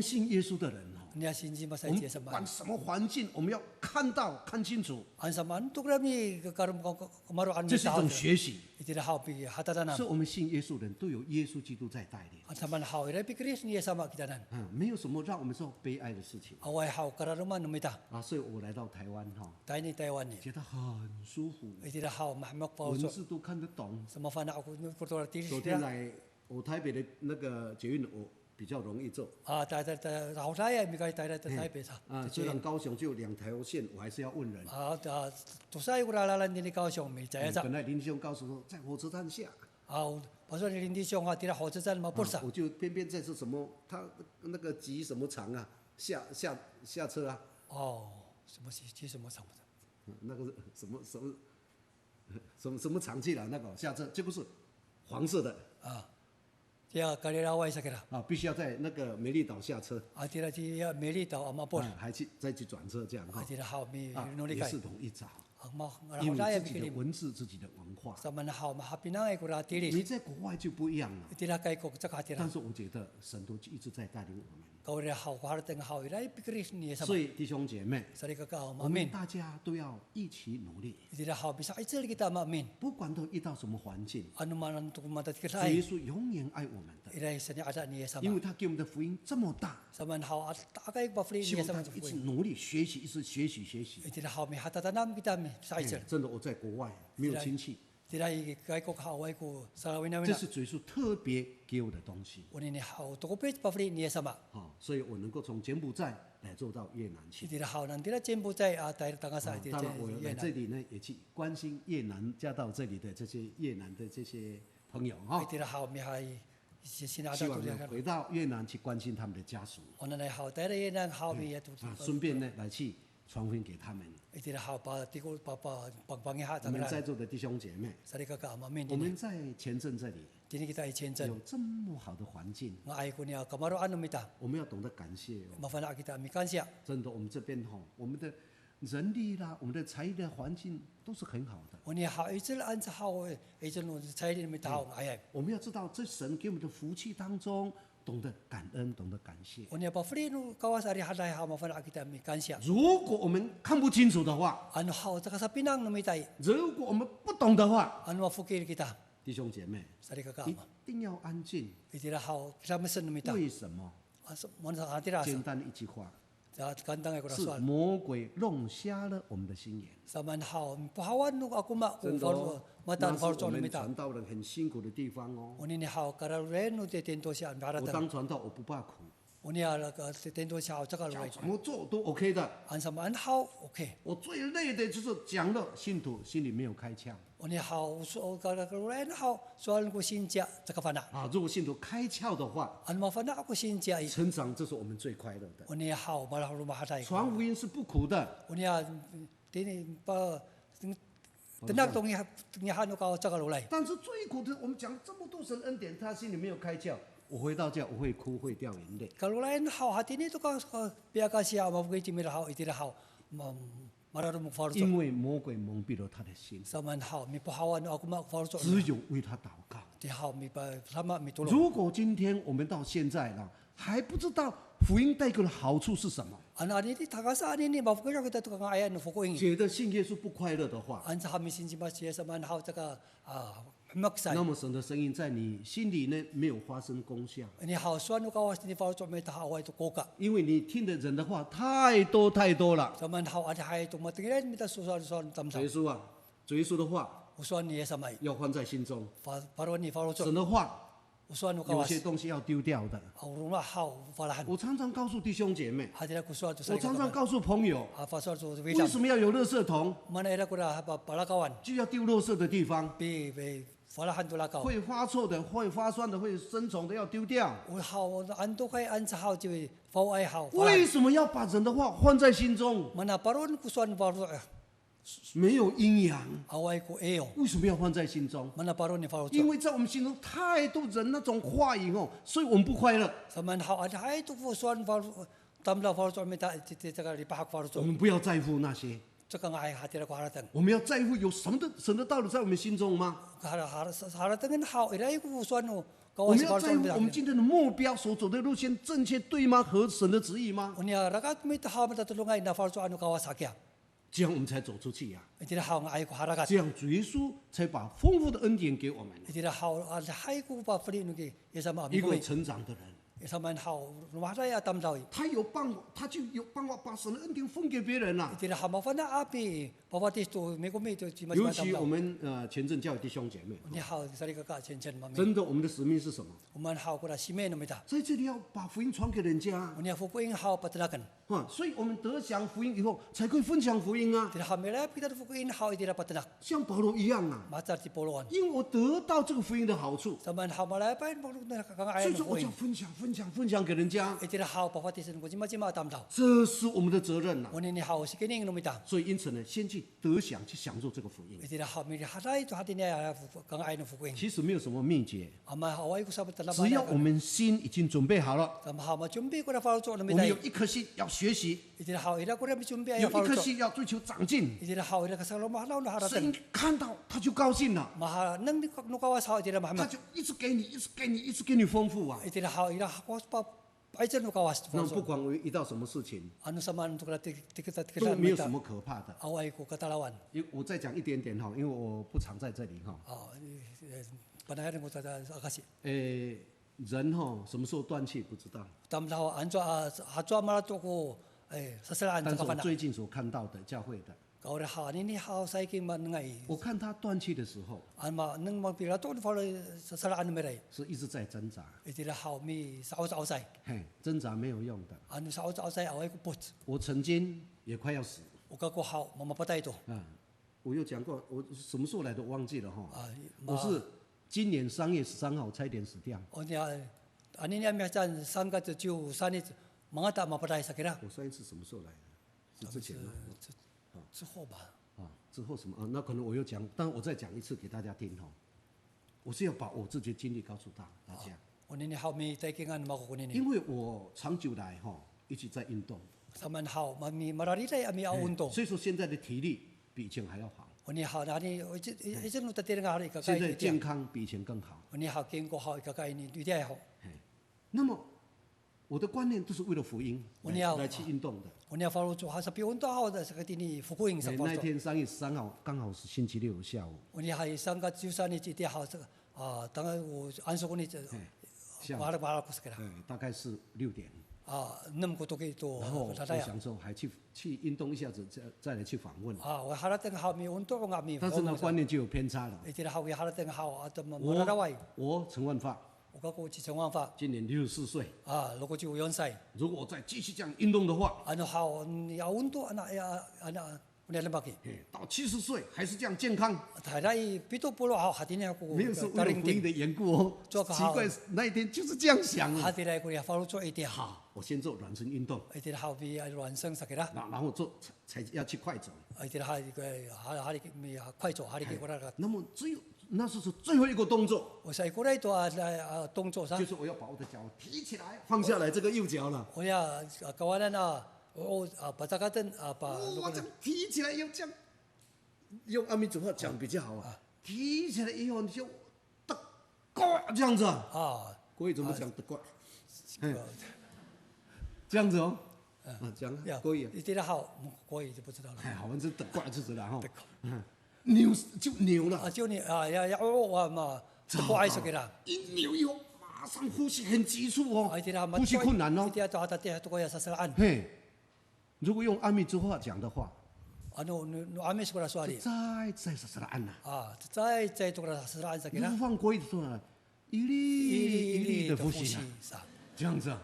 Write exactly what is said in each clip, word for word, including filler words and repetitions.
信耶稣的人哦， Niya sinci masay 我们 ci 耶稣 不管什么环境，我们要看到、看清楚。 Ano samaan to kora mi karo kamaro'an 这是一种学习。 Itira haw pihatatanaman. 所以我们信耶稣的人都有耶稣基督在带领。 Ano samaan haw ira pikerid ni Yis sama kitanan. 嗯，没有什么让我们受悲哀的事情。 Awaay haw kararoman no mita. 啊，所以我来到台湾哈， Tayni Taywan i. 觉得很舒服。 Itira haw mahemek faloco'. 文字都看得懂。 Sa mafana' ako no kora tilid. 昨天来，我台北的那个捷运，我比较容易坐。 A, ta, ta, ta, tahodayay mika tayra ta Taypey sa. 啊，虽然高雄就两条线，我还是要问人。 A, ta, tosaay kora lalan tini Kaosiyong, micayay 嗯，sa. 本来林弟兄告诉我在火车站下。 A, o, pasowal ni Lin Dishong a tira 火车站 mapolong sa. 啊，我就偏偏在这什么，他那个几什么场啊，下下下车啊。 O, 什么几，几什么场？ 那个什么什么什么什么场去了，那个下车结果是黄色的。 A, tiya kaliraway sa kira. 啊，必须要在那个美丽岛下车。 A, tira tiya 美丽岛 a mapolong. 啊，还去再去转车这样哈。 A, tira haw mi, 啊，也是容易找。 A, ma, 因为自己的文字、自己的文化。 Samaan haw mahapinangay kora tilid. 你在国外就不一样了。 Itira kaikok caka hatira. 但是我觉得神都一直在带领我们。 Kawrira haw ko harateng haw ira pikerid ni Yis sama. 所以弟兄姐妹， Salikaka, 我们 maemin. 大家都要一起努力。 Itira haw misa'icel kita maemin. 不管都遇到什么环境， Ano maan to ko matatikiray. 主耶稣永远爱我们的， Ira sini'ada ni Yis sama. 因为他给我们的福音这么大。 Samaan haw, a, ta'akay ko pafeli ni Yis sama. 希望大家一直努力学习，一直学习学习。 Itira haw mihatatanam kita misa'icel. 哎，真的，我在国外没有亲戚。 Tira i kaikok haw awaay ko salawinawina. 这是主耶稣特别给我的东西。 Onini haw tokopit pafeli ni Yis sama. 好，所以我能够从柬埔寨来做到越南去。 Itira haw nani tira Cimbucay a tayra tangasa 啊，itira 当然我来这里呢，也去关心越南，嫁到这里的这些越南的这些朋友哈。 Itira haw mihay, si, sinada 希望 to 呢，回到越南去关心他们的家属。 Onini haw tayra Yenan haw miya to. 啊，顺便呢，来去传福音给他们。 Itira haw patiko, pa, pa, pangpangiha 我们在座的弟兄姐妹， Salikaka maemin. 我们在前镇这里， Tini kita i Cimbucay. 有这么好的环境， Nga'ay koniya kamaro'an no mita. 我们要懂得感谢哦。 Mafana' kita mikansiya. 真的，我们这边吼，我们的人力啦，我们的财力的环境都是很好的。 Oniya haw 'icel anca haw, 'icel no 财力 no mita haw nga'ayay. 我们要知道，这神给我们的福气当中，懂得感恩，懂得感谢。 Oniya pafeli no Kawas a rihaday haw mafana' kita mikansiya. 如果我们看不清楚的话， Ano haw caka sapinang no mita i. 如果我们不懂的话， Ano mafokil kita. 弟兄姐妹， Salikaka. 一定要安静。 Itira haw kisamesen no mita. 为什么？ A, so, mana sa, a, tira sa. 简单的一句话， Sa, kantangay kora 是 sowal. 魔鬼弄瞎了我们的心眼。 Samaan haw pohawan no akoma ko 真的哦，falo, mata no faloco' no mita. 那是我们传道人很辛苦的地方哦。 Onini haw kararoray no titintosiya a miharateng. 我当传道，我不怕苦。 Oniya, a, titintosiya haw caka roray. 怎么做都 OK 的。 Ano samaan haw, OK. 我最累的就是讲了，信徒心里没有开窍。 Oniya haw, so, ka, ka, kararoray haw, sowal ko sinciya caka fana'. 啊，如果信徒开窍的话， Ano mafana' ko sinciya i. 成长，这是我们最快乐的。 Oniya haw, malaholomahaday. 传福音是不苦的。 Oniya, tini pa, tenak to ngiha, ngiha no Kawas caka roray. 但是最苦的，我们讲这么多神恩典，他心里没有开窍，我回到家我会哭，会掉眼泪。 Kararorayan haw, hatini to ka, ka, pihakasiya, mafokil cingra haw, itira haw, ma, mararom ko faloco'. 因为魔鬼蒙蔽了他的心， Samaan haw, mipohawan no akoma ko faloco'. 只有为他祷告。 Tiya haw, mipa, sama mitolon. 如果今天我们到现在呢， 还不知道福音带给的好处是什么。 Ano anini, tangasa anini, mafokil kita to kanga'ayan no fokoing. 觉得信耶稣不快乐的话， Anca haw misinci ci Yis sama haw caka, a, hemek sa. 那么神的声音在你心里呢，没有发生功效。 Oniya haw sowal no Kawas tini faloco' mita haw awaay to koka. 因为你听的人的话太多太多了。 Samaan haw adihay to matengil mita sowal, sowal tamdaw. 主耶稣啊，主耶稣的话 O sowal ni Yis sama i. 要放在心中。 Pa, paroen i faloco'. 神的话 O sowal no Kawas. 有些东西要丢掉的。 A, o roma haw falahen. 我常常告诉弟兄姐妹， Hatira ko sowal to 我常常告诉朋友， A, pasowal to widang. 为什么要有垃圾桶？ Mana ira kora pa, palakawan. 就要丢垃圾的地方。 Pi, pi, falahen to lakaw. 会发臭的、会发酸的、会生虫的要丢掉。 O haw, ano to kay anca haw ci fawaay haw, falahen. 为什么要把人的话放在心中？ Mana paroen ko sowal no faloco'. 没有营养。 Awaay ko 营养. 为什么要放在心中？ Mana paroen i faloco'. 因为在我们心中太多人那种话语哦，所以我们不快乐。 Samaan haw adihay to ko sowal falo, tamdaw faloco' mita, ti, ti, caka lipahak faloco'. 我们不要在乎那些。 Caka nga'ay hatira ko harateng. 我们要在乎有什么的，神的道理在我们心中吗？ Ka hara, hara, haratengen haw, iraay ko sowal no 我们要在乎我们今天的目标所走的路线正确对吗？合神的旨意吗？ O niya rakat mita haw matatodongay na faloco' no Kawas hakiya. 这样我们才走出去呀。 Itira haw nga'ay ko harakat. 这样主耶稣才把丰富的恩典给我们。 Itira haw, a, hay ko pafeli no ki, Yis sama a 一个 mikomi. 成长的人， Yis sama haw, romahaday a tamdaw i. 他有办法，他就有办法把神的恩典分给别人了。 Itira haw mafana' a pi, pafatis to mikomi to cima 尤其我们，呃，前镇教会弟兄姐妹， O niya haw salikaka cincin mami. 真的，我们的使命是什么？ O maan haw kora sime no mita. 在这里要把福音传给人家。 O niya fokoin haw patenaken. 啊，所以我们得享福音以后，才可以分享福音啊。 Itira haw milayap kita to fokoin haw itira patenak. 像保罗一样啊， Maca ci Pawloan. 因为我得到这个福音的好处， Samaan haw malayapay no kanga'ayan 所以说我就要 fokoin. 分享，分享，分享给人家。 Itira haw pafatisen ko cimacima a tamdaw. 这是我们的责任呐。 Onini haw sikining no mita. 所以因此呢，先去得享，去享受这个福音。 Itira haw milihaday to hatiniay a foko-, kanga'ay no fokoin. 其实没有什么秘诀， Ama haw awaay ko sapat a 只要我们心已经准备好了， Sama haw macumbi kora faloco' no mita i. 我们有一颗心要学习， Itira haw ira kora micumbi a 有一颗 faloco'. 心要追求长进。 Itira haw ira kasalomahalaw no harateng. 神看到他就高兴了， Maharateng no Kawas haw itira mahemek. 他就一直给你，一直给你，一直给你丰富啊。 Itira haw ira haw pa, pa'icel no Kawas. 那不管我遇到什么事情， Ano samaan to kora ti-, tikita, tikita 都没有什么可怕的。 Awaay ko katalawan. 因为我再讲一点点哈，因为我不常在这里哈。 A, e, e, panayaran ko tada akasi. 诶，人哈，什么时候断气不知道。 Tamdaw, ano cowa, a, ano cowa marato ko, e, sasalaan 但是我 sakafana'. 最近所看到的教会的， Kawrira haw, anini haw saikingay manengay. 我看他断气的时候， Ano ma, nengneng mapirato no falo sasalaan no mira i. 是一直在挣扎。 Itira haw misa'oca'ocay. 嘿，挣扎没有用的。 Ano sa'oca'ocay awaay ko epoc. 我曾经也快要死。 O kako haw mamapatay to. 啊， 我有讲过，我什么时候来的忘记了哈。啊，我是今年三月十三号差一点死掉。 O niya, anini a mihecaan sangkac ciwsanis, mangata mapatay sa kira. 我上一次什么时候来的？是之前吗？ Ci, ci, 之后吧。 啊，之后什么？啊，那可能我又讲，但我再讲一次给大家听哈。我是要把我自己的经历告诉大，大家。 Onini haw mitaykingan mako konini. 因为我长久来哈，一直在运动。 Samaan haw, mami, marariday a mi, a, 哎，unto. 所以说现在的体力比以前还要好。 Onini haw, nani, o, i, i, 哎，icel no tatirengan hari i kakaay. 现在健康比以前更好。 Onini haw, kingko haw i kakaay i, itiya haw. 哎，那么我的观念都是为了福音来，Onini haw, 来去运动的。 Onini haw faloco' haw sapiunto haw, da sakatini fokoing sa 哎，那一 faloco'. 天三月十三号刚好是星期六下午。 Onini haw i sangkac ciwsanis itiya haw sa, a, tangasa o ansokonici, 哎，下午。 Maharak, maharak ko sa kira. 哎，大概是六点。 A, enem ko toki to. 然后我想说还去，去运动一下子，再，再来去访问。 A, o harateng haw miunto nga mi. 但是呢，观念就有偏差了。 Itira haw i harateng haw ato ma-, 我，mararaway. 我陈万发， O kako ci Cengwang Fa. 今年六十四岁。 A, loko ciw yonsay. 如果我再继续这样运动的话， Ano haw, ya unto, ana, ya, ana, Onini a demak i. 嘿，到七十岁还是这样健康。 Tahira i pito polo' haw hatini ako. 没有说为了福音的缘故哦。 Cowa ka haw. 奇怪，那一天就是这样想啊。 Hatira i ko ya faloco' itiya. 好，我先做暖身运动。 Itira haw mi, a, 暖身 sa kira. 然，然后做，才，才要去快走。 Itira haw i ko, ha, hari ki, mi, a, 快走, hari ki 哎，kora ka. 那么只有，那是最后一个动作。 O saikoray to a, a, 动作 sa. 就是我要把我的脚提起来，放下来，这个右脚了。 Oya, a, kawanan a, o, a, pacakaten, a, pa, 哦，我这样提起来，要这样，用阿美族话讲比较好啊。啊。提起来以后，你就 tekor 这样子啊。啊。国语怎么讲 tekor？ 哎，这样子哦。嗯。啊，讲啊，呀，国语啊。Itira haw, 国语就不知道了。哎，好，反正 tekor 就知道哈。Tekor。嗯，扭就扭了。啊，就扭，啊，ya, ya, o, wa, ma, 糟糕。Tekor ay sakira. 一扭以后，马上呼吸很急促哦，啊，itira, 呼吸困难哦。Itira to hatatiih to koya sasalaan. 嘿， 如果用阿美族话讲的话，Ano, no, no 'Amis kora sowal i. Cecay, cecay sasalaan a. A, cecay, cecay to kora sasalaan sa kira. 如果翻国语的时候呢，一粒一粒的呼吸啊。一粒一粒的呼吸 sa. 这样子啊。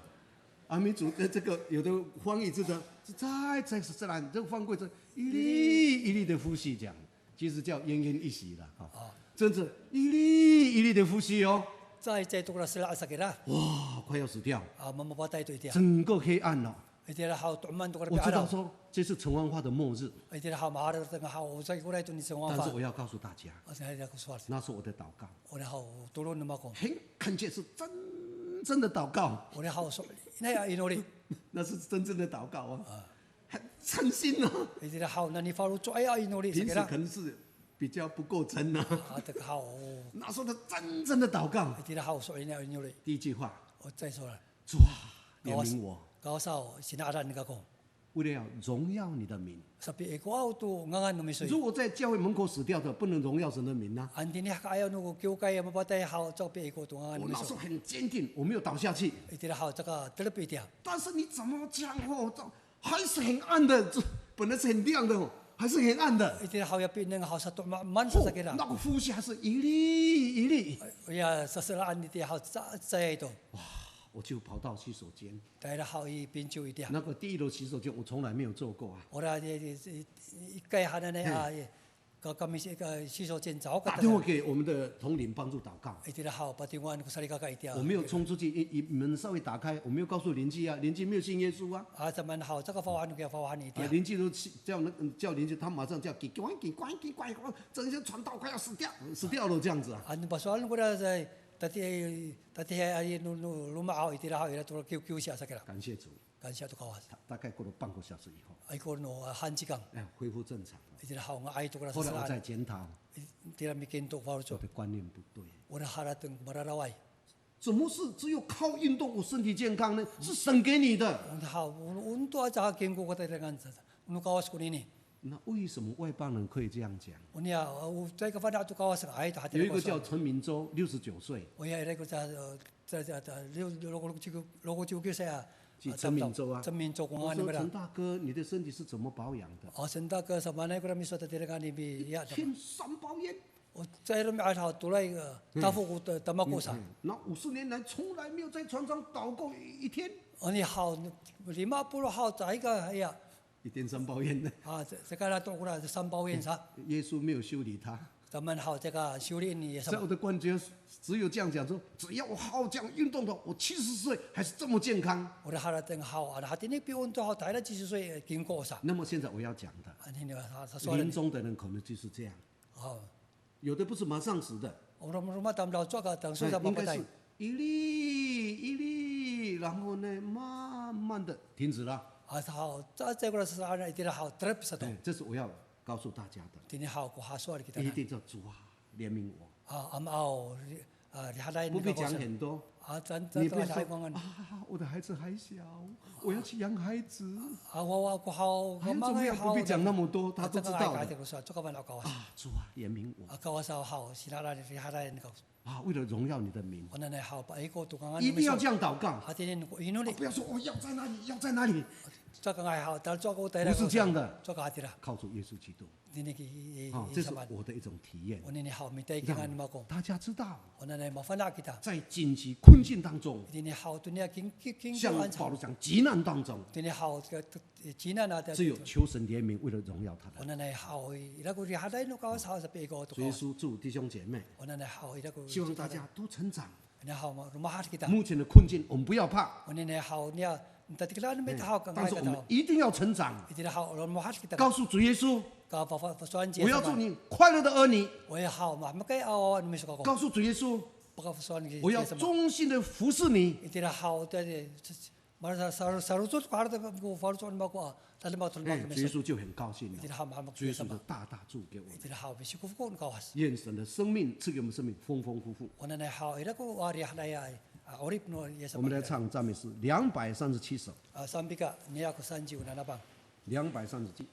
阿美族的这个有的翻译是的，cecay, cecay sasalaan，这个翻过来是一粒一粒的呼吸这样，其实叫奄奄一息了哈。啊。真是一粒一粒的呼吸哦。Cecay, cecay to kora sasalaan sa kira. 哇，快要死掉。A, mamapatay to itiya. 整个黑暗了。 Itira haw to'eman to kora pi'araw. 我知道说这是陈万发的末日。 Itira haw maharateng haw, o saikoray to ni Cengwang Fa. 但是我要告诉大家，Asa, itira ko sowal. 那是我的祷告。 Ora haw tolon no mako. 很感谢，是真正的祷告。 Ora haw so'elinay a inori. 那是真正的祷告啊。啊。很诚心啊。 Itira haw nani faloco'ay a inori sa kira. 平时可能是比较不够真啊。 Hatek haw. 那时候他真正的祷告， Itira haw so'elinay a inoli. 第一句话， O cecay sowal. 主啊，怜悯我。 Kawas haw, sina'adan kako. 为了要荣耀你的名。 Sapi'ikoaw to ngangan no miso i. 如果在教会门口死掉的，不能荣耀神的名啊。 Ano itini i hekayay no kiwkay a mapatay haw, caay pi'ikoaw to ngangan 我 no 那时 miso. 候很坚定，我没有倒下去。 Itira haw caka telep itiya. 但是你怎么讲哦，这还是很暗的，这本来是很亮的哦，还是很暗的。 Itira haw ya pinengneng haw sato ma-, man 哦 sa kira. 那个呼吸还是一粒一粒。 Ya saselaan itiya haw ca-, cecay to. 我就跑到洗手间， Tayra haw i pinco itiya. 那个第一楼洗手间我从来没有做过啊。 Ora i, i, i, ikkay hananay a, i, ka, kami si, ka, 洗手间 caho 打电话 ka. 给我们的同灵帮助祷告。 Itira haw patingoan ko salikaka itiya. 我没有冲出去，一一门稍微打开，我没有告诉邻居啊，邻居没有信耶稣啊。 A, samaan haw, caka fawahan ko ya fawahan 啊， itiya. 邻居都去叫那叫邻居，他马上叫给关给关给关，整些传道快要死掉，死掉了这样子啊。 Ano pasowalen kora sa, tati, tati hay no, no loma' haw itira haw ira to kiwkiw siya sa kira. 感谢主， Kansiya to Kawas. 他大概过了半个小时以后， Ay ko no, a, han cikan. 哎，恢复正常了。 Itira haw nga'ay to kora 后来我再 saselaan. 检讨， Itira mikinto ko faloco'. 我的观念不对。 Ora harateng ko mararaway. 怎么是只有靠运动我身体健康呢？是神给你的。 Ora haw, o, o unto aca ha kingko ko tatirengan sa. O no Kawas konini. 那为什么外邦人可以这样讲？ Oniya, o caay ka fana' to Kawas nga'ay to 有一个 hatira 叫陈明洲，六十九岁。 Oya, ira ko ca, ca, ca, ca, liw, loko, loko ciw, loko ciwkiw sa ya. 去陈明洲啊。 Cemingco ko 我说 ngangan nira. 陈大哥，你的身体是怎么保养的？ O, Senta ka, samaanay kora miso tatirengan i, ya. 一天三包烟。 O, caay romi'ad haw tolay, e, tafok to, e, tamako sa. 嗯，那五十年来从来没有在床上倒过一天。 Oni haw, lima polo' haw caay ka, ya. 一天三包烟的。 A, ca-, caka lato' kora 三包烟 sa. 耶稣没有修理他。 Samaan haw, caka siwliin ni Yis 所以我 sama. 的观觉只有这样讲说，只要我好好这样运动的话，我七十岁还是这么健康。 Ora harateng haw, ano hatini piunto haw, tahira 七十岁 kingko sa. 那么现在我要讲的， Anini sa, sa 临 sowal. 终的人可能就是这样。 Haw. 有的不是马上死的， Ora roma tamdaw cowa ka, tangso 哎， sa 应该 mapatay. 是一粒一粒，然后呢，慢慢的停止了。 Asa haw, caay kora sasaan itira haw, trep sato. 哎，这是我要告诉大家的。 Tini haw ko hasowal kita. 一定叫主啊，怜悯我。 A, Ama aw, ri-, a, rihaday 不必讲 Kawas. 很多， A, can, 你 can, 不要说 can, can. 啊，我的孩子还小，我要去养孩子。 A, wawa ko haw, 哎呀，怎么 kamangay 样？ haw. 不必讲那么多，他都知道 Caka 的。 ay, caka, caka, caka, caka, Kawas. 啊，主啊，怜悯我。 A, Kawas aw haw, sinala rihaday Kawas. 啊，为了荣耀你的名， Onanay haw, pa'iko to ngangan 一定要 miso. 这样祷告。 Hatini ko inoli. 不要说我要在哪里，要在哪里。 Caka nga'ay haw, tal cowa ko tayra. 不是这样的。 Caka hatira. 靠主耶稣基督。 Nini ki, i, 啊， i, 这是 samaan. 我的一种体验。 Onini haw, mitay kingan mako. 大家知道， Onanay mafana' kita. 在紧急困境当中， Itini haw, tonia king, king, king, 像 ansa. 保罗讲急难当中， Itini haw, ka, ka, cinana, 只有求神怜悯，为了荣耀他的。 Onanay haw, ira ko rihaday no Kawas haw, sapi'iko to 主耶 Kawas. 稣祝弟兄姐妹， Onanay haw, ira ko. 希望大家都成长， Onanay haw, ma-, lomahad kita. 目前的困境我们不要怕， Onanay haw, nia, tatikilaan 哎 mita haw, 但是 kangay 我们 kita. 一定要成长。 Itira haw, lomahad kita. 告诉主耶稣， Ka, pa, pa, pasoan ci 我要做你快乐的儿女。 Oya haw, ma, makay aw, ano miso kako. 告诉主耶稣， Pakapasoan ci 我要 Yis sama. 忠心的服侍你。 Itira haw, ta, ta, mara sa, sa, saroco' ko harata ko faloco' no mako a, tadama to 哎， mako 主耶 miso. 稣就很高兴了。 Itira haw, ma, ma, 主耶稣 sama. 就大大祝给我们， Itira haw, misikofoko no Kawas. 愿神的生命赐给我们生命丰丰富富。 Onanay haw, ira ko, a, rihaday a, a, 'orip no Yis sama. 我们来唱赞美诗两百三十七首。 A, sanpika, niya ko sanci o nanabang. 两百三十七。